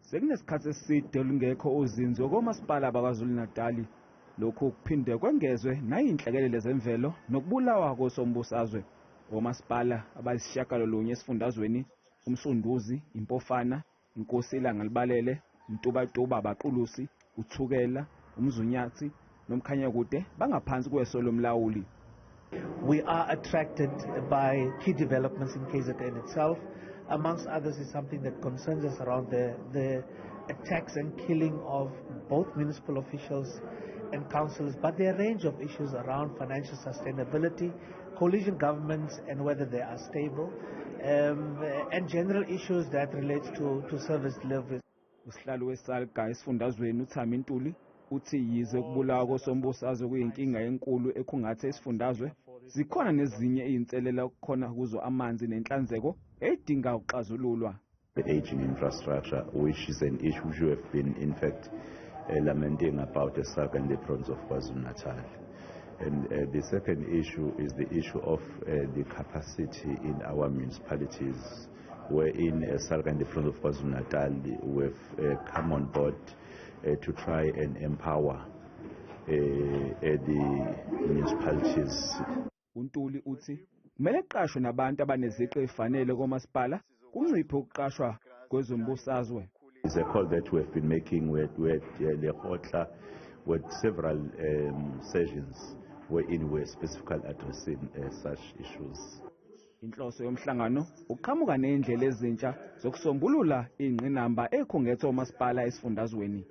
Sekunesikhathi eside lungekho uzinzo komasipala baKwaZulu-Natali. Lokhu kuphinde kwengezwe nayinhlekelele zemvelo nokubulawa kosombusazwe. Omasipala abayisishiyagalolunye esifundazweni uMsunduzi, Impofana, Inkosi iLangalibalele, Mtubatuba, Abaqulusi, uThukela, uMzunyathi noMkhanyakude bangaphansi kweso lomlawuli. We are attracted by key developments in KZN itself. Amongst others is something that concerns us around the attacks and killing of both municipal officials and councillors, but there are a range of issues around financial sustainability, coalition governments and whether they are stable, and general issues that relate to service delivery. Usihlalo weSALGA esifundazweni uThami Ntuli uthi yize ukubulawa kosombusazwe kuyinkinga enkulu ekhungathe isifundazwe, zikhona nezinye izinselela okukhona kuzo amanzi nenhlanzeko edinga ukuxazululwa. The aging infrastructure, which is an issue which we have been, in fact, lamenting about the SALGA in the province of KwaZulu-Natal. And the second issue is the issue of the capacity in our municipalities, wherein SALGA in the province of KwaZulu-Natal we've come on board to try and empower the municipalities. UNtuli uthi kumele kuqashwe nabantu abaneziqu ezifanele komasipala kunciphe ukuqashwa kwezombusazwe. It's a call that we have been making with Lekgotla, with several sessions wherein we're specifically addressing such issues. Inhloso yomhlangano uqhamuka nendlela ezintsha zokusombulula ingqinamba ekhungethe omasipala esifundazweni.